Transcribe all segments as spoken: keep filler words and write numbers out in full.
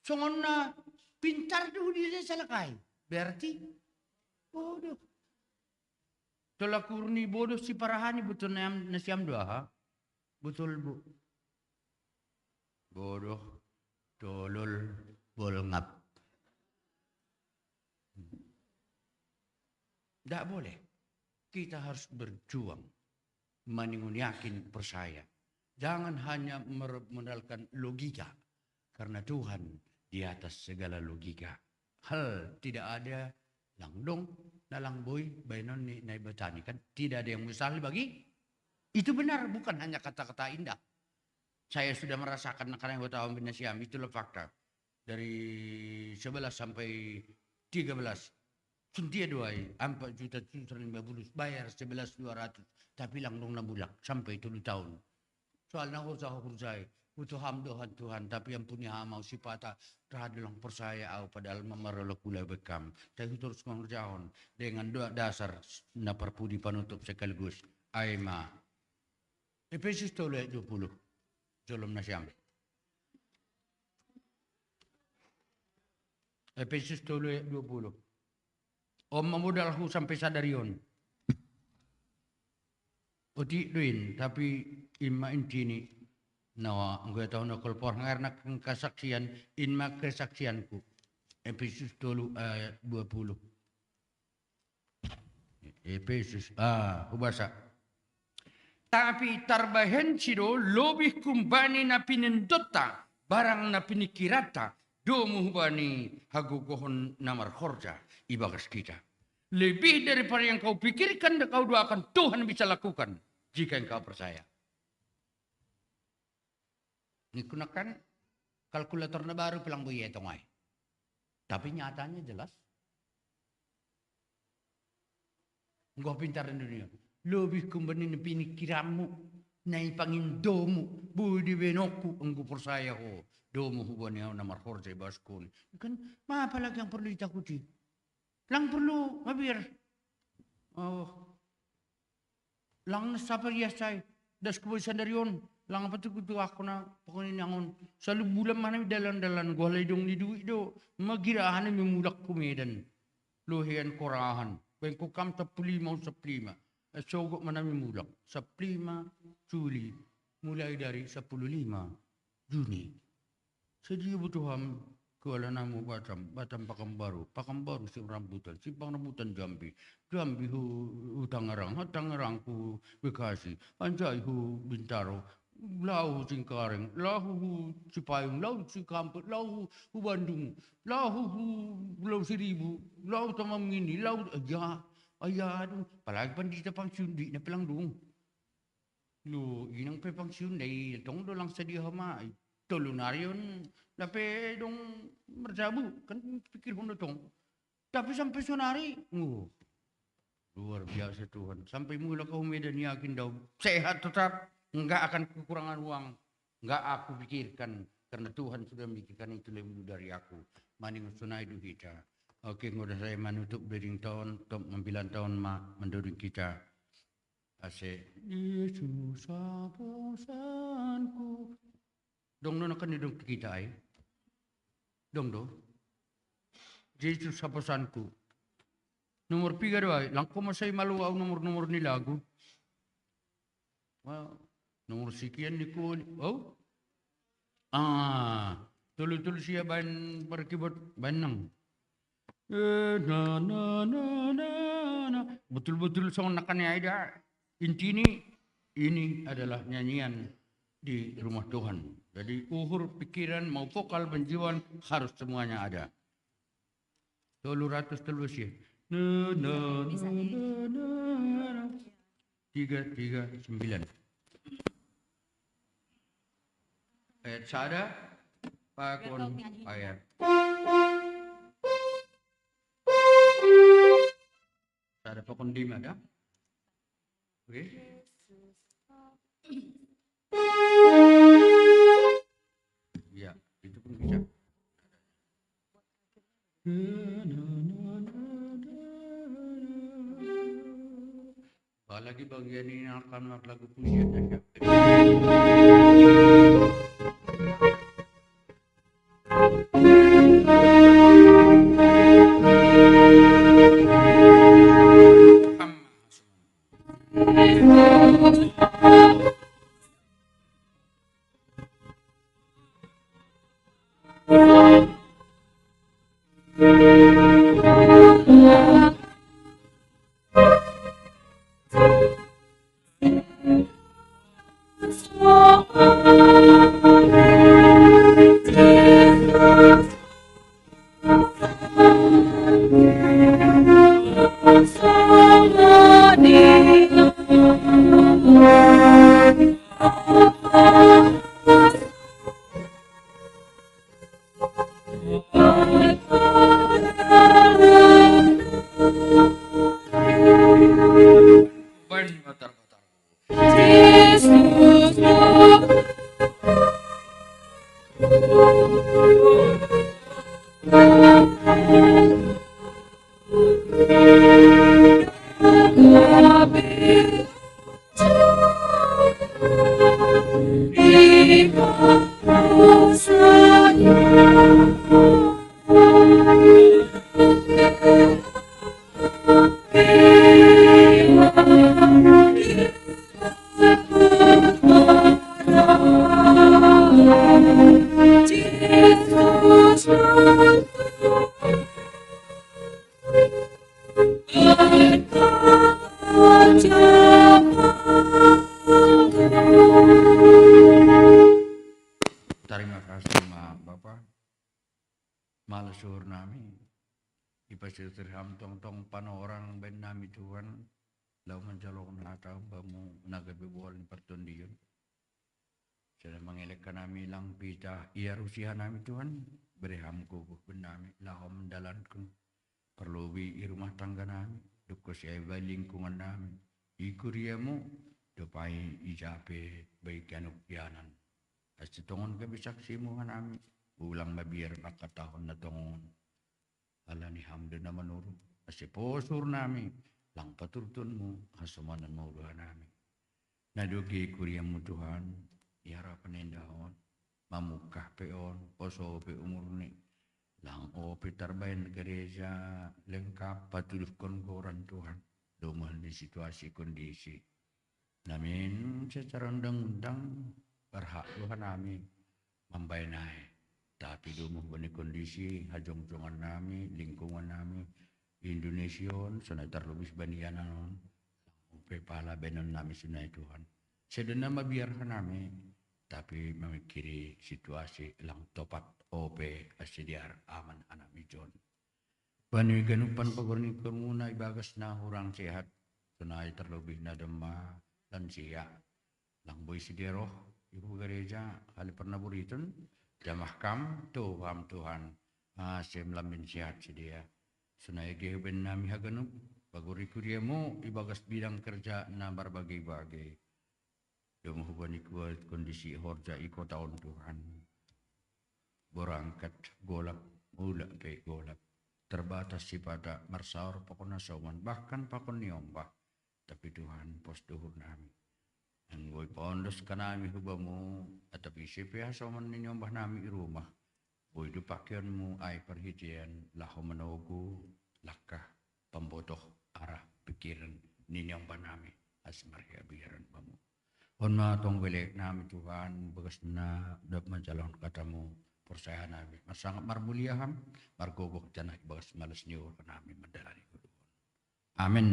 Songon na pintar do dia salakai. Berarti bodoh. Tolak urni bodoh si parahani, betul na siam doa ha. Betul, Bu. Bodoh, tolol, bolngap. Tidak boleh. Kita harus berjuang. Maningon yakin, percaya. Jangan hanya mer-, mengandalkan logika. Karena Tuhan di atas segala logika. Hal tidak ada langdong, nalang boi, bainon ni Naibata ni kan. Tidak ada yang mustahil bagi. Itu benar, bukan hanya kata-kata indah. Saya sudah merasakan karena anggota Om Binasiam, itulah fakta. Dari sebelas sampai tiga belas. Suntia doai, empat juta tujuh ratus lima puluh, bayar sebelas dua ratus. Tapi langdong na bulak, sampai tolu tahun. Soalna usaha hurjai, butuh ham dohan Tuhan, tapi ampuni hamau sipata, raha dolang percaya au, padahal mamarolok gula bekam. Tapi terus mengerjakan dengan doa dasar na parpudi panutup sekaligus. Ai ma. Efesus tolu ayat dua puluh. Jolom nasiam. Efesus tolu ayat dua puluh. Om mamodalhu sampai sadari on. Otik duin, tapi ima intini. Nawa, gue tahu nakol por ngarna kesaksian, inma kesaksianku. Efesus tolu ayat dua puluh. Efesus, ah, hubasa. Tapi tarbahen si do lobih kumbani na pinendotta, barang na pinikiranta, domu hubani hagogohon na marhorja ibagas kita. Lebih daripada yang kau pikirkan dan kau doakan, Tuhan bisa lakukan jika engkau percaya. Ningku kan kalkulator na baru pelang boye tongai. Tapi nyatanya jelas. Enggo pintar dunia. Lebih kumbani na pinikiranmu, na ipangindomu, budi benokku, enggo percaya ho. Domu hubani au na marhorja ibaskon. Kan, ma apalagi yang perlu ditakuti? Lang perlu mabiar. Oh. Lang na sapa riasai, das ku bosan dari on, lang apa tu kutu aku na pokoknya nangon. Selalu bulan mana dalan-dalan gua ledong di duit do, magira hana memulak ku Medan. Lohean korahan, bengko kam sapulima sapulima. Eh, sogok mana memulak, sapulima Juli, mulai dari sepuluh lima Juni. Sedia butuham kuala namu Batam, Batam Pakambaru, Pakambaru Simpang Rambutan, Simpang Rambutan Jambi, Jambi hu, hu Tangerang, ha Tangerang ku Bekasi, anjai hu Bintaro, lau hu Cengkareng, lau hu Cipayung, lau hu Cikampek, lau hu, hu Bandung, lau hu, hu Pulau Seribu, lau Taman Mini, lau, ya, ayah, aduh, apalagi pandita pangsiun di na pelang dung. Lu inang pe pangsiun dai tong do lang sadia hama. Tolu nari on, lape dong merjabu, kan pikir hono tong. Tapi sampai sonari, uh, luar biasa Tuhan. Sampai mulak au Medan yakin dau sehat tetap, enggak akan kekurangan uang. Enggak aku pikirkan, karena Tuhan sudah memikirkan itu lebih dulu dari aku. Maning sonai do hita. Oke, ngoda saya manutup dering taon, top mambilan taon ma, mendoding kita. Ase. Yesus haposanku. Dong do na kan didok kita ai. Dong do. Yesus haposanku. Nomor piga do ai. Langko masai malo au nomor-nomor ni lagu. Wah, nomor sekian ni koni. Oh. Ah, tolu-tolu sia baen parkibot baen nang. Eh, na, na, na, na, na. Betul-betul songon na kan ai da. Intini, ini adalah nyanyian di rumah Tuhan. Jadi uhur, pikiran, mau vokal, penjiwaan harus semuanya ada. Tolu ratus tolu sia. Na, na, na, na, na, na. Tiga tiga sembilan. Ayat sada, pakon ayat. Sada pakon lima da. Oke. Ya, itu pun bisa. Apalagi bagian ini akan lagu pujian ya. Tarima kasih, Mak Bapa. Malas uhur nami. Ipasiutir Ham tongtong panorang baen nami, Tuhan. Laho manjalo hata Bamu na gabe bohal ni partondion. Sada mangelek hanami lang pitah iarusi hanami, Tuhan. Bere Ham gogoh baen nami laho mandalankon. Parlobei i rumah tangga nami, dohot koseh i bahen lingkungan nami, i kuriaMu, dohot i jape bahen ganup ianan. Asa tongon gabe saksiMu hanami, ulang mabiar mangkatahon na tongon. Ala ni Ham do na manuru, asa pos uhur nami, lang paturutonMu, hasomanan mauliate nami. Na dohot i kuriaMu, Tuhan, i harapan ni enda on, mamungkah pe on, poso pe umurni, lang ope tarbaen gereja lengkap patuduhkon goran, Tuhan, domehal ni situasi kondisi. Namin secara undang-undang berhak do hanami mambaen ai. Tapi domu hubani kondisi hajongjongan nami, lingkungan nami, Indonesia on, sonai tarlobih baen ianan on, lang ope pala baenon nami sonai, Tuhan. Sai do na mabiar hanami, tapi mamingkiri situasi lang topat ope asa dear aman hanami jon. Bani ganupan pagoran ni ikormuna ibagas na hurang sehat, sonai tarlobih na domma lansia. Lang boi sidea roh i hu gereja, hali parnaburiton, jamah kam, tooh Ham Tuhan, asa lambin sehat sidea. Sonai gabe baen nami haganup, pagoran ni kuriaMu ibagas bidang kerja na marbage-bage. Domu hubani kuat kondisi horja i kota on, Tuhan. Borangkat golap, mulak pe golap. Terbatas sipata marsaor pakon hasoman, bahkan pakon niombah. Tapi Tuhan, pos do uhur nami. Anggo ipaondos hanami hu Bamu, atap ise pe hasoman ni niombah nami i rumah, boi do pakeonMu ai parhitean laho manogu langkah, pambotoh arah pingkiran ni niombah nami, asa marhabiaran Bamu. On ma tong belek nami, Tuhan, bagas na dob manjalon hataMu, porsaya nami marsangap marmulia Ham, margogoh janah ibagas malas ni uhur nami mandalani hu Tuhan. Amin.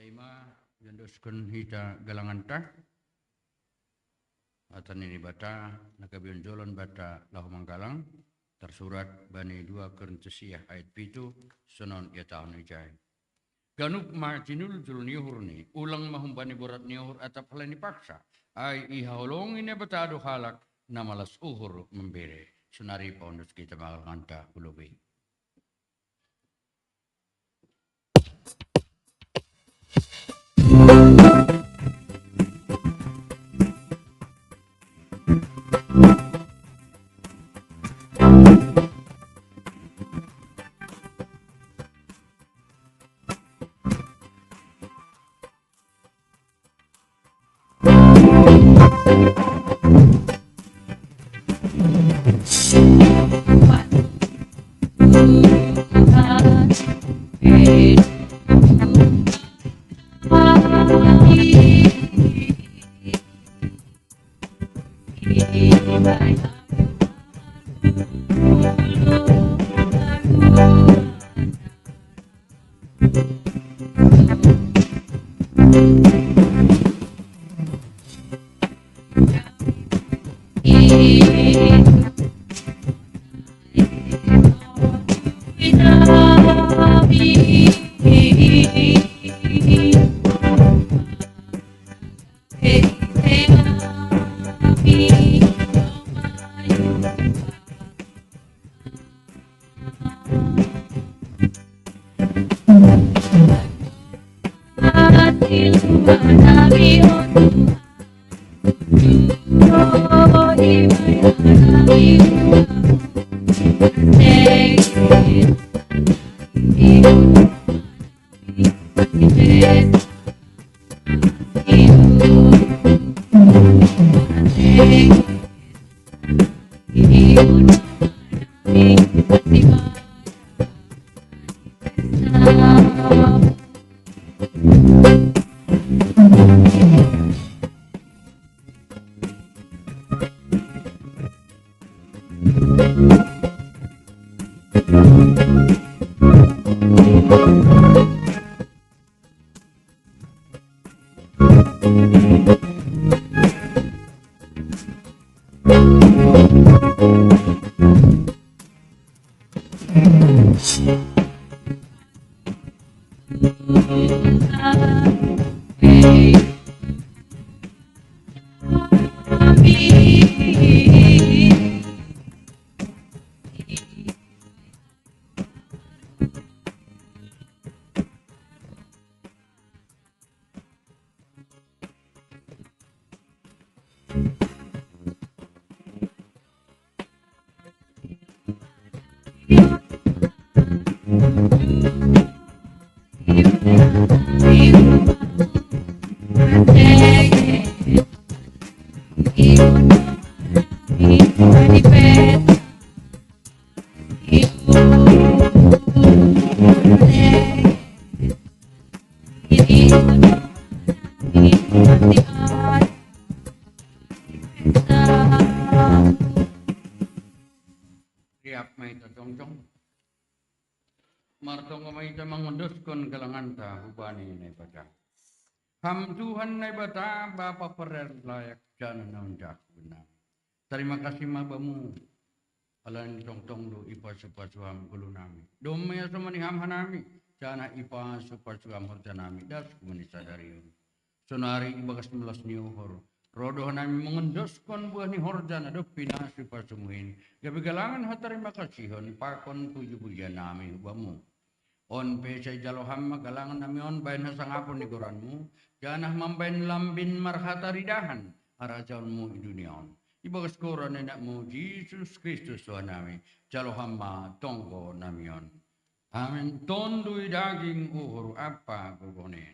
Ima, iondoskon hita galanganta. Hata ni Naibata, na gabe onjolan banta laho manggalang, tarsurat bani dua Korintus sia ayat pitu, sonon ihatahon ijai. Ganup ma jinuljul ni uhurni, ulang ma humbani borat ni uhur atap halani paksa, ai ihaholongi Naibata do halak na malas uhur mambere. Sonari paondos hita ma galanganta hu lobei. Riap maita jongjong. Martonggo maita mangendoskon galanganta hubani Naibata. Ham Tuhan Naibata, Bapa parlindung layak, janah naung jahat nami. Tarima kasih ma Bamu, ala ni tongtong do ipasu-pasu Ham ngolu nami. Domma iasomani Ham hanami, janah ipasu-pasu Ham horja nami das hubani sadari on. Sonari ibagas melas ni uhur, roh do hanami mangendoskon buah ni horja na dob pinasu-pasuMu in, gabe galangan hatarima kasihon pakon puji-pujian nami hu Bamu. On pe sai jalo Ham ma galangan nami on bahen hasangapon ni goranMu, janah mambahen lambin marhataridahan harajaonMu i dunia on. Ibagas goran ni AnakMu Jesus Kristus Tuhan nami, jalo Ham ma tonggo nami on. Amen. Tonduy daging, uhur ampa gogoh ni.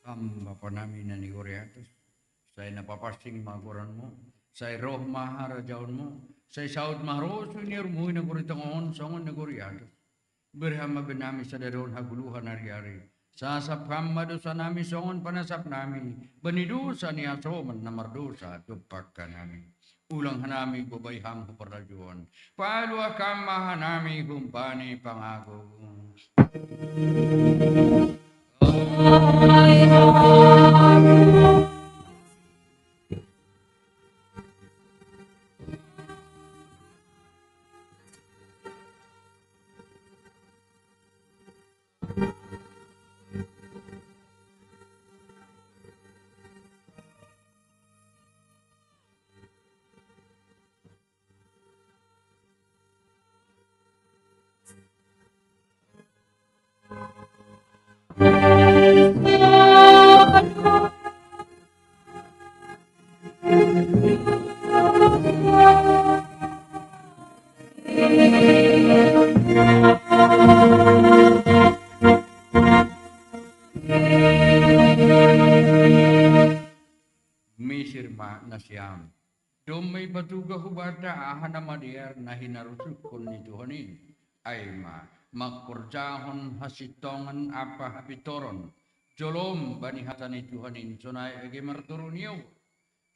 Ham Bapa nami na nagori atas, sai na papansing ma goranMu, sai roh ma harajaonMu, sai saud ma rosuh ni uhurMu i nagori tonga on songon nagori atas. Bere Ham ma bennami sadari on hagoluhan ari-ari. Sasap Ham ma dousa nami songon panasap nami bani dousa ni hasoman na mardousa dompak hanami. Ulang hanami bobai Ham hu parlajouon. Paluah Ham ma hanami humbani pangago. Misir ma nasiam. Domma ipatuga hubanta aha na madear na hinarusukkon ni Tuhan in. Ai ma, mangkorjahon hasintongan ampa hapintoron, jolom bani hata ni Tuhan in sonai age martoru ni uhur.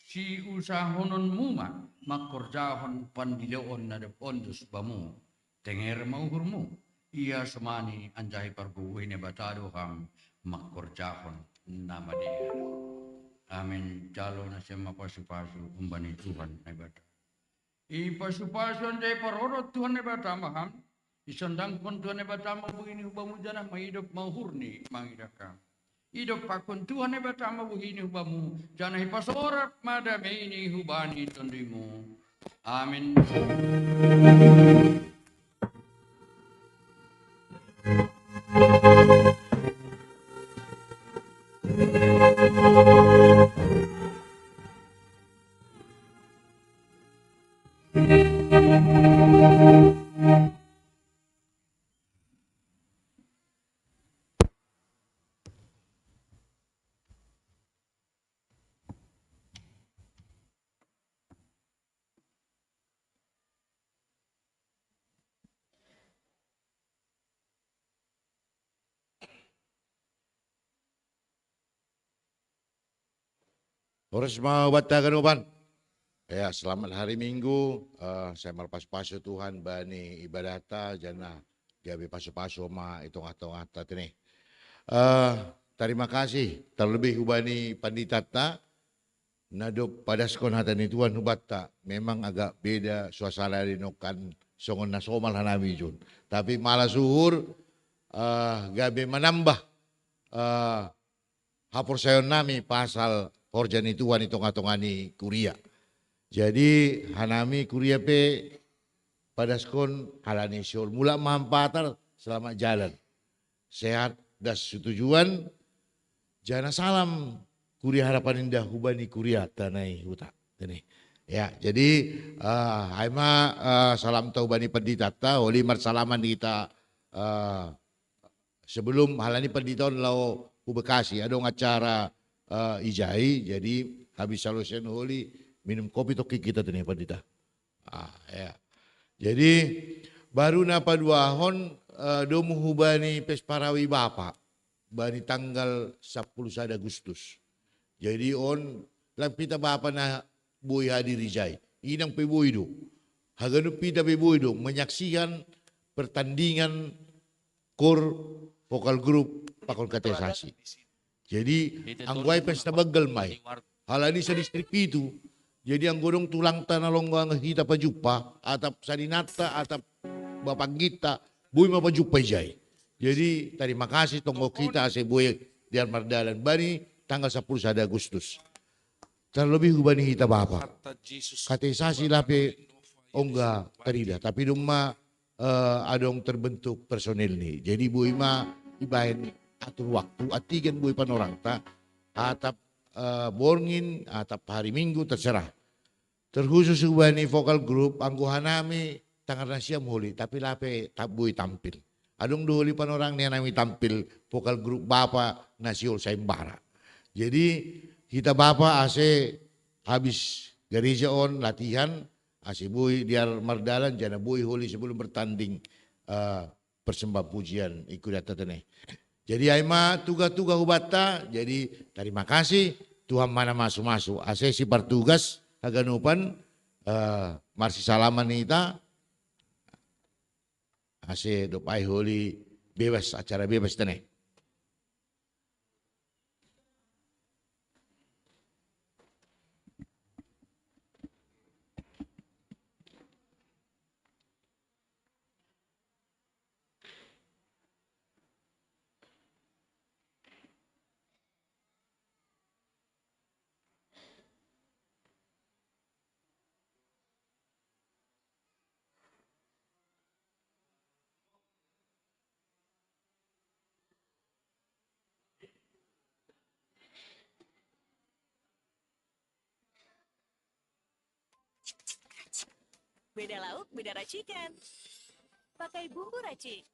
Siusahononmu ma mangkorjahon pandiloon na dob ondos bamu. Tenger ma uhurmu, ia somani anjahi pargogohi Naibata do ham mangkorjahon na madear. Amin. Jalo nasiam ma pasupasu humbani Tuhan Naibata. Ipasupasu anjahi parorot Tuhan Naibata ma ham. Isondangkon Tuhan Naibata ma bohini hubamu janah maidop ma uhurni mangidah ham. Idompakkon Tuhan Naibata ma bohini hubamu, janah ipasorap ma dameini hubani tondimu. Amin. Horas ma hubanta ganupan. Ya, selamat hari Minggu. Eh, sai marpasupasu Tuhan bani ibadahta, janah gabe pasupasu ma i tongah-tongahta tene. Eh, tarima kasih, terlebih hubani panditanta, na dob padaskon hata ni Tuhan hubanta. Memang agak beda suasana di nongkan songon na somal hanami jun. Tapi malas uhur, eh, gabe manambah, eh, haporsayaonnami pasal horja ni Tuhan i tongah-tongah ni kuria. Jadi hanami kuria pe padaskon halani sihol mulak ma hampatar, selamat jalan. Sehat das situjuan, janah salam Kuria Harapan Indah hubani kuriata na i huta. Ini. Ya, jadi, eh, ai ma, eh, salamta hubani panditanta, holi marsalaman hita, eh, sebelum halani pandita on laho hu Bekasi, adong acara, eh, ijai, jadi habis salosen holi minum kopi tokkin hita tene pandita. Ah, ya. Jadi baru na paduahon, eh, domu hubani pesta parawi bapa, bani tanggal sampulu sada Agustus. Jadi on, lam hita bapa na boi hadir ijai. Inang pe boi do. Haganup hita pe boi do menyaksikan pertandingan kor vokal grup pakon kateisasi. Jadi anggo ai pesta banggal ma i. Halani sadistrik pitu. Jadi anggo adong tulangta na longga hita pajumpa, atap saninanta, atap bapangginta, boi ma pajumpa ijai. Jadi tarima kasih tonggo hita ase boi diar mardalan bani tanggal sampulu sada Agustus. Terlebih hubani hita bapa. Kateisasi lape ongga tarida, tapi domma, eh, adong terbentuk personil ni. Jadi boi ma ibahen atur waktu, antigen boi panorangta, atap, eh, borngin, atap hari Minggu, terserah. Terkhusus hubani vokal grup, anggo hanami tangar nasiam holi, tapi lape tap boi tampil. Adong do holi panorang ni hanami tampil vokal grup bapa na sihol saimbara. Jadi hita bapa ase habis gareja on latihan, ase boi diar mardalan, janah boi holi sebelum bertanding, eh, persembahan pujian i kurianta tene. Jadi ai ma tuga-tuga hubanta, jadi tarima kasih, Tuhan ma na masu-masu. Ase sipartugas haganupan, eh, marsisalaman hita, ase dob ai holi bebas, acara bebas tene. Beda lauk, beda racikan. Pakai bumbu racik.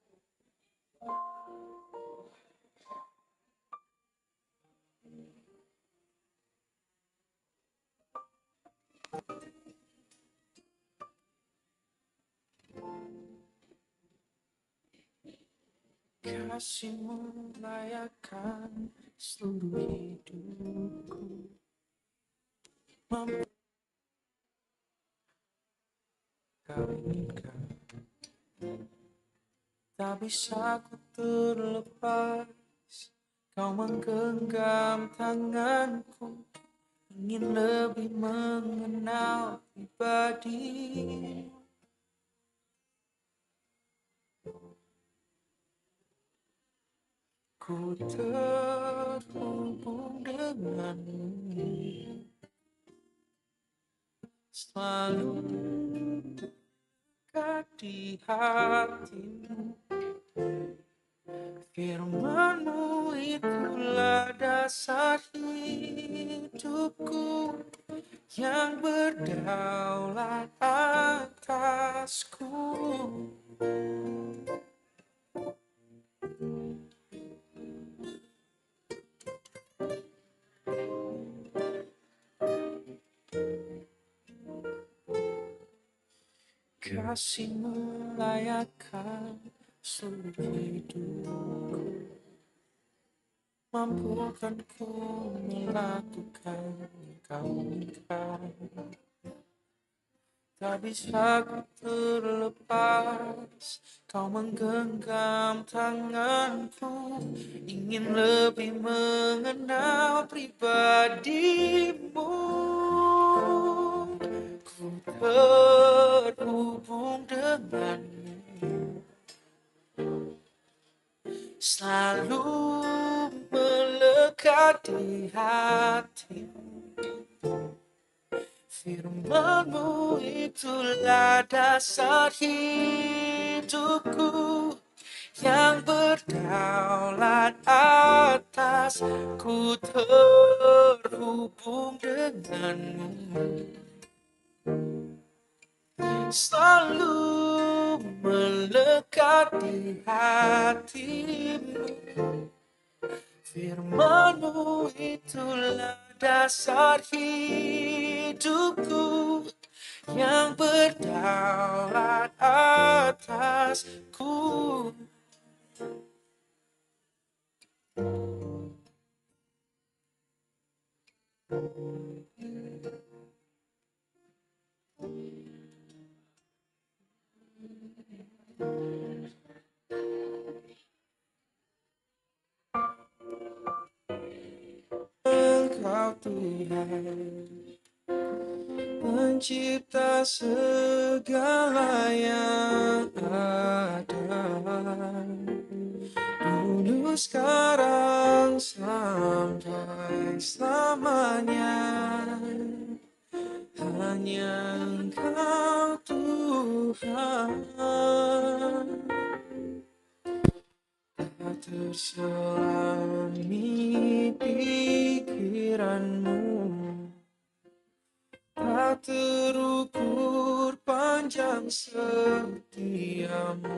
Kasihmu layakkan seluruh hidupku. Mampu kau inginkan. Tak bisa ku terlepas, kau menggenggam tanganku. Ingin lebih mengenal pribadimu. Ku terhubung denganmu, selalu dekat di hatimu. Firmanmu itulah dasar hidupku, yang berdaulat atasku. Kasihmu layakkan seluruh hidupku. Mampukan ku melakukan yang kau inginkan. Tak bisa ku terlepas, kau menggenggam tanganku. Ingin lebih mengenal pribadimu. Ku terhubung denganmu, selalu melekat di hatimu. Firmanmu itulah dasar hidupku, yang berdaulat atas. Ku terhubung denganmu, selalu melekat di hatimu. Firmanmu itulah dasar hidupku, yang berdaulat atasku. Engkau Tuhan, pencipta segala yang ada, dulu, sekarang, sampai selamanya. Hanya Engkau Tuhan, tak terselami pikiranmu, tak terukur panjang setiamu.